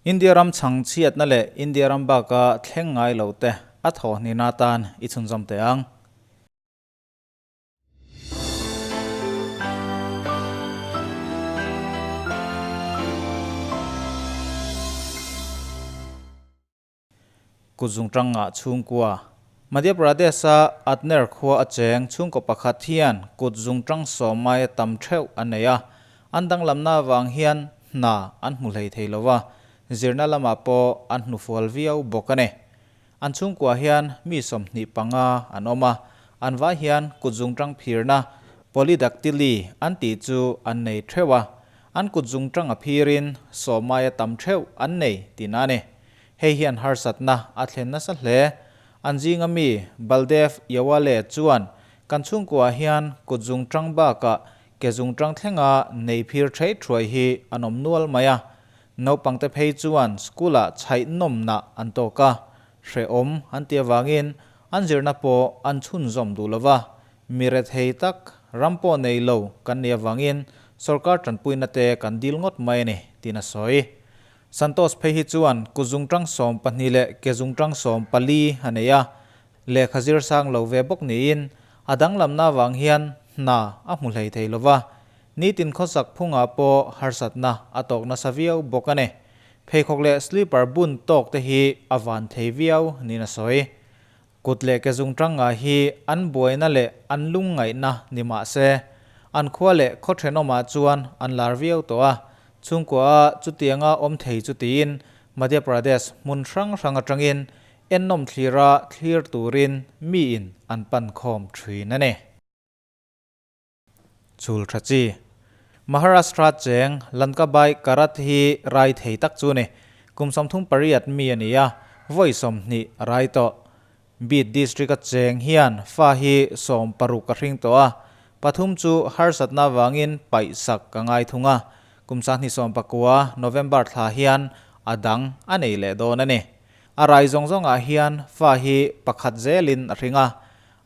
India ram chhangchhiatna leh India ram baka thleng ngai lo te a thawhnihna atan i chhunzawm teh ang. Kutzungtanga chhungkua. Madhya Pradesh-a Atner khua a cheng chhungkaw pakhat hian kutzungtang sawmai a tam theuh a nei a, an danglamna avang hian hna an hmu hlei thei lo va, zirna lamah pawh an hnufual viau bawk a ni. An chhungkua hian mi 25 an awm a, an vai hian kutzungtang phirna polydactyly an tih chu an nei theuh a, an kutzungtang a phirin sawmai a tam theuh an nei tihna a ni. Hei hian harsatna a thlen nasa hle. An zinga mi Baldev Yawale chuan, Kan chhungkuaah hian kut zung tang bakah ke zung tang thlenga nei phir thei thuai hi an awm nual mai a. Naupangte phei chuan school-ah chhaih nawmna an tawk a, hrehawm an ti avangin an zirna pawh an chhunzawm duh lo va. Mi rethei tak, ram pawh nei lo kan nih avangin sorkar tanpuina te kan dil ngawt mai a ni, tiin a sawi. Santos phei hi chuan kutzungtang 12 leh kezungtang 14 a nei a, lehkha zir sang lo ve bawk niin a danglamna avang hian hna a hmu hlei thei lo va, nitin khawsak phungah pawh harsatna a tawk nasa viau bawk a ni. Pheikhawk leh slipper bun tawk te hi a van thei viau niin a sawi. Kut leh kezungtang ngah hi an buaina leh an lungngaihna ni mah se, an khua leh khaw thenawmah chuan an lar viau tawh a, Chhungkua-a chutianga awm thei chu tiin Madhya Pradesh hmun hrang hrang atangin ennawm thlira thlir turin miin an pan khawm thin a ni. Chul tha chi. Maharashtra cheng Lankabai Karat hi rai thei tak chu ni. Kum 38 mi a ni a, vawi 20 a rai tawh. Beed District-a cheng hian fa hi 16 a hring tawh a, pathum chu harsatna avangin paihsak ka ngai thung a, kum 2019 November thla hian a dang a nei leh dawn a ni. A rai zawng zawngah hian fa hi pakhat zelin a hring a,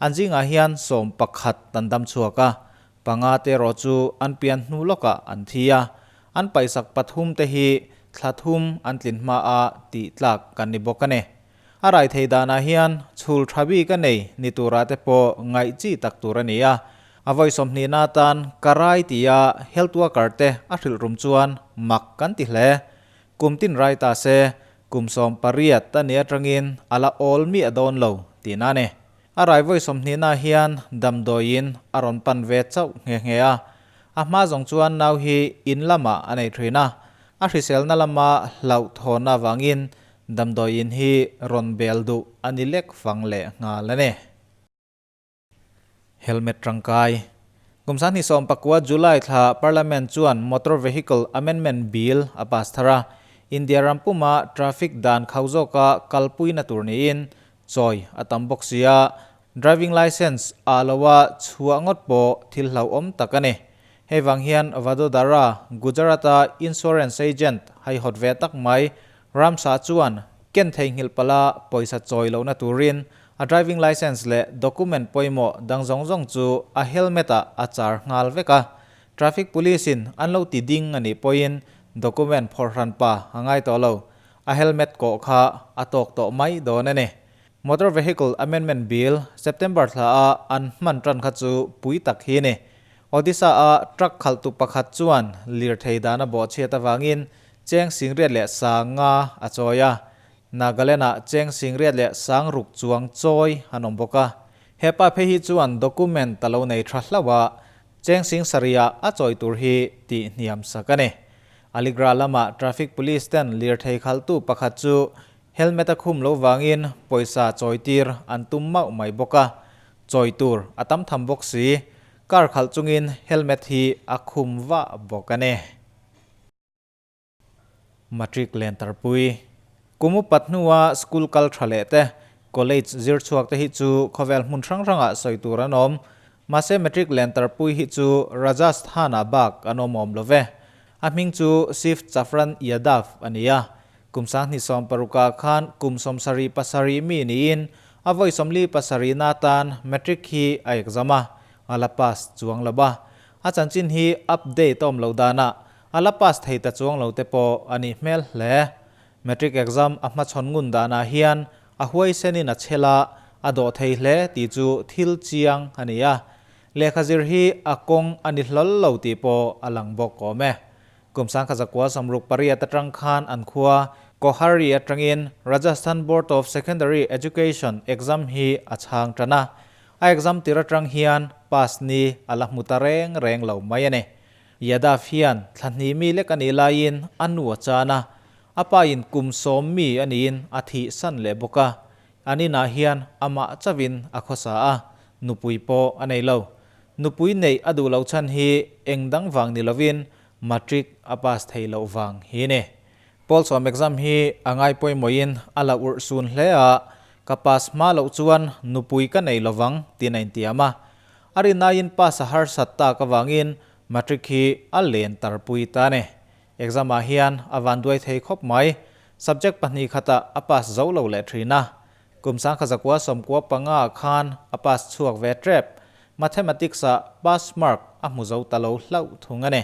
an zingah hian 11 an dam chhuak a, panga te erawh chu an pian hnu lawkah an thi a, an paihsak pathum te hi thla thum an tlin hmaah tih tlak kan ni bawk a ni. A rai thei danah hian chhul tha bik a nei ni turah te pawh ngaih chi tak tur a ni a. A vawi 20 na atan ka rai tia health worker te a hrilh rum chuan mak kan ti hle. Kum tin rai ta se, kum 18 a ni atangin a la awl miah dawn lo tihna a ni. A rai vawi 20 na hian damdawiin a rawn pan ve chauh nghe nghe a. A hma zawng chuan nau hi in lamah a nei thin a. A hriselna lama hlauhthawn avangin Damdawiin hi rawn bel duh a ni lek fang leh nghal a ni. Helmet tangkai. Kum 2019 July thla Parliament chuan Motor Vehicle Amendment Bill a pass thar a, India ram puma traffic dan khau zawka kalpuina tur niin chawi a tam bawk si a, driving licence ah loa chhuah ngawt pawh thil hlauhawm tak a ni. Hei vang hian Vadodara, Gujarat-a insurance agent haihawt ve tak mai Ramsa chuan ken theihnghilh pala pawisa chawi lohna turin a driving licence leh document pawimawh dang zawng zawng chu a helmet-ah a char nghal vek a. Traffic Police-in an lo ti ding a nih pawhin document phawrh hran pa a ngai tawh lo. A helmet kawh kha a tawk tawh mai dawn a ni. Motor Vehicle Amendment Bill September thla a an hman tan kha chu pui tak hi a ni. Odisha-a truck khalhtu pakhat chuan lirthei dan a bawhchhiat avangin Cheng 85 a chawi a, Nagaland-ah cheng 86 chuang chawi an awm bawk a. He pa phei hi chuan document a lo nei tha hlauh a, cheng 7,000 a chawi tur hi tih hniam sak a ni. Aligarh lamah traffic police ten lirthei khalhtu pakhat chu helmet a khum lo vangin pawisa chawi tir an tum mauh mai bawk a, chawi tur a tam tham bawk si. Car khalh chungin helmet hi a khum vah bawk a ni. Matric len tarpui. Kum upat hnua school kal tha leh te, college zir chhuak te hi chu khawvel hmun hrang hrangah sawi tur an awm. Mahse matric len tarpui hi chu Rajasthan-ah bak an awm awm lo ve. A hming chu Shiv Chafran Yadav a ni a. Kum 2016 khan kum 77 mi niin a vawi 47 na tan matric hi a exam a, a la pass chuang lo ba. A chanchin hi update a awm lo danah A la pass thei ta chuang lo te pawh a nih hmel hle. Matric exam a hmachhawn ngun danah hian a huaisenin a chhel a, a dawh thei hle tih chu thil chiang a ni a. Lehkha zir hi a kawng a ni hlawl lo tih pawh a lang bawk awm e. Kum 1968 atang khan an khua Kohari atangin Rajasthan Board of Secondary Education exam hi a chhang tan a. A exam tir atang hian pass ni a la hmu ta reng reng lo mai a ni. Yadav hian thla hnih mi lek a nih laiin a nu a chan a, a pa in kum sawm mi a niin a thih san leh bawk a. An inah hian amah chauhin a khawsa a, nupui pawh a nei lo. Nupui neih a duh loh chhan hi eng dang vang ni lovin matric a pass thei loh vang hi ni. Pawl sawm exam hi a ngai pawimawhin a la urh sun hle a, ka pass hma loh chuan nupui ka nei lovang tiin a intiam a. A rinaiin pass a harsat tak avangin matric hi a len tarpui ta a ni. Exam ah hian a vanduai thei khawp mai. Subject pahnih khatah a pass zo lo leh thin a. Kum 1995 ah khan a pass chhuak ve tep. Mathematics ah pass mark a hmu zo ta lo hlauh thung a ni.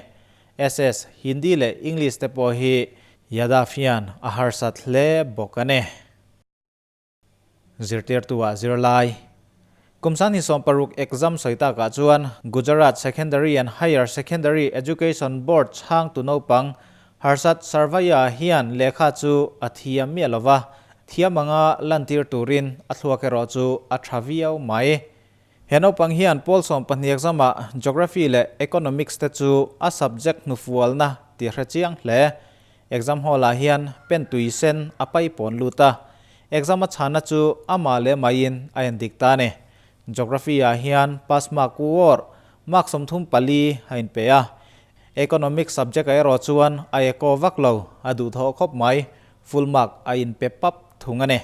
SS, Hindi leh English te pawh hi Yadav hian a harsat hle bawk a ni. Zirtirtu ah zirlai. Kum 2016 exam sawi takah chuan Gujarat Secondary and Higher Secondary Education Board chhangtu naupang Harshad Sarvaiya hian lehkha chu a thiam miah lova, thiam anga lantir turin a thluak erawh chu a tha viau mai. He naupang hian pawl 12 exam ah Geography leh Economics te chu a subject hnufualna tih hre chiang hle. Exam hall ah hian pen tui sen a pai pawn lut a, exam a chhana chu amah leh maiin a en dik ta a ni. Geography ah hian pass mark war mark 34 a inpe a, Economics subject ah erawh chuan a echo vak lo, a duhthawh khawp mai, full mark a inpe pap thung a ni.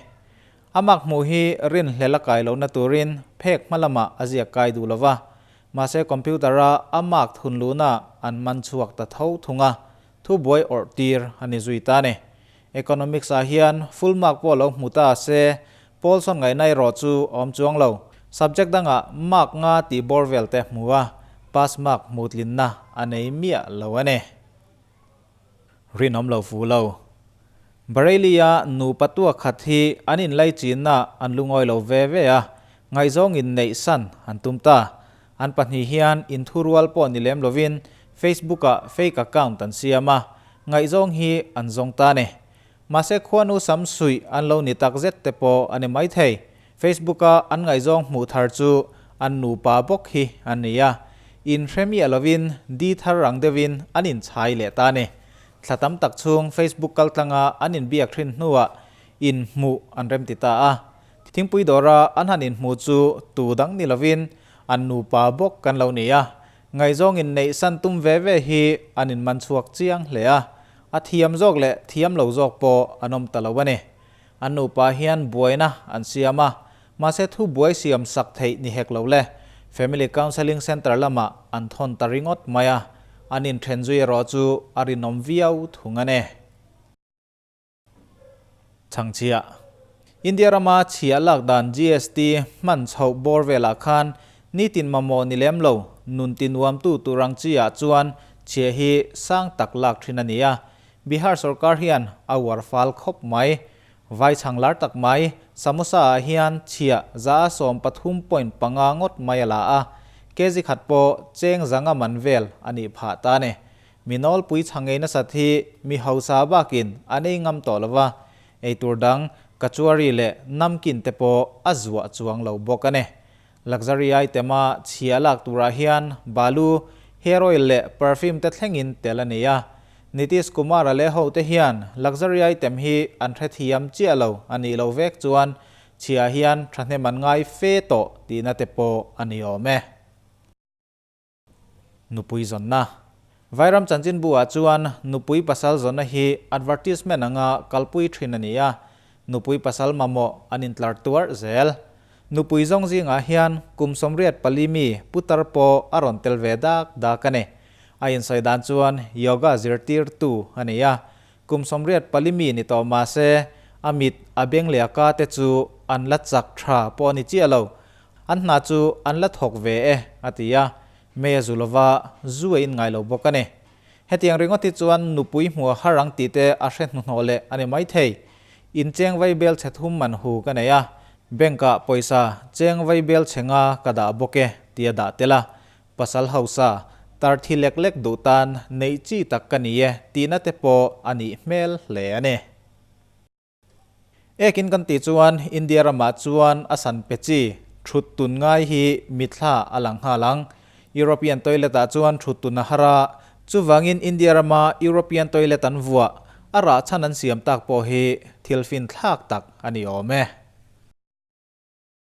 A mark hmuh hi rinhlel a kai lohna turin phek hma lamah a ziak kai duh lova, mahse computer a a mark thun luhna an man chhuak ta tho thung a, Thubuai awrh tir a ni zui ta a ni. Economics ah hian full mark pawh lo hmu ta se, pawl sawn ngaihna erawh chu a awm chuang lo. Subject dangah mark nga tih bawr vel te hmu a, pass mark hmuh tlinna a nei miah lo a ni. Rinawm lo fu lo. Bareilly-a nupa tua khat hi an inlaichinna an lungawi lo ve ve a, ngaihzawng inneih san an tum ta. An pahnih hian inthurual pawh ni lem lovin Facebook-ah fake account an siam a, ngaihzawng hi an zawng ta a ni. Mahse khuanu sam suih an lo ni tak zet te pawh a ni maithei. Facebook-a an ngaihzawng hmuh thar chu an nupa bawk hi an ni a, inhre miah lovin di thar rang deuhin an inchhai leh ta a ni. Thla tam tak chhung Facebook kaltlanga an inbiak thin hnuah inhmuh an remti ta a. Thingpui dawra an han inhmuh chu tu dang ni lovin an nupa bawk kan lo ni a. Ngaihzawng inneih san tum ve ve hi an inman chhuak chiang hle a. A thiam zawk leh thiam lo zawk pawh an awm ta lo a ni. An nupa hian buaina an siam a, mahse thu buai siam sak theih ni hek lo le. Family Counselling Centre lamah an thawn ta ringawt mai a, an inthen zui erawh chu a rinawm viau thung a ni. Chhangchhiah. India rama chhiah lak dan GST hman chhoh bawr velah khan nitin mamawh ni lem lo, nun ti nuamtu tur ang chi ah chuan chhiah hi sang tak lak thin a ni a. Bihar sorkar hian a uar fal khawp mai. Vai chhang lar tak mai, samosa ah hian chhiah 113.5 ngawt mai a la a, kg khat pawh cheng zanga man vel a nih phah ta a ni. Mi nawlpui chhang ngei nasat hi mi hausa bakin an ei ngam tawh lova, eitur dang kachuari leh namkin te pawh a zuah chuang lo bawk a ni. Luxury item a chhia lak turah hian balu, hair oil leh perfume te thlengin tel a nei a. Nitish Kumar-a leh hote hian luxury item hi an hrethiam chiah lo a nih loh vek chuan chhia hian thahnem an ngai fe tawh tihna te pawh a ni awm e. Nupui zawnna. Vairam chanchinbu ah chuan nupui pasal zawnna hi advertisement anga kalpui thin a ni a, nupui pasal mamawh an intlar tuarh zel. Nupui zawng zingah hian kum 84 mi putar pawh a rawn tel ve dak dak a ni. A insawi dan chuan yoga zirtirtu a ni a, kum 84 mi ni tawh mah se a mit a beng leh a ka te chu an la chak tha pawh a ni chiah lo. An hna chu an la thawk ve e, a ti a. Mei a zu lova zu a in ngai lo bawk a ni. Hetiang ringawt hi chuan nupui hmu a har ang tih te a hre hnuhnawh leh a ni maithei. In cheng vai bel chhe thum man hu ka nei a, bank ah pawisa cheng vai bel chhe nga ka dah bawk e ti a dah tel a. Pasal hausa, tar thi lek lek duh tan neih chi tak ka ni e tihna te pawh a nih hmel hle a ni. Ekin kan tih chuan India ramah chuan a san pe chi thut tun ngai hi mithla a lang nghal ang. European toilet ah chuan thut tun a har a, chuvangin India rama European toilet an vuah a rah chhan an siam tak pawh hi thil fin thlak tak a ni awm e.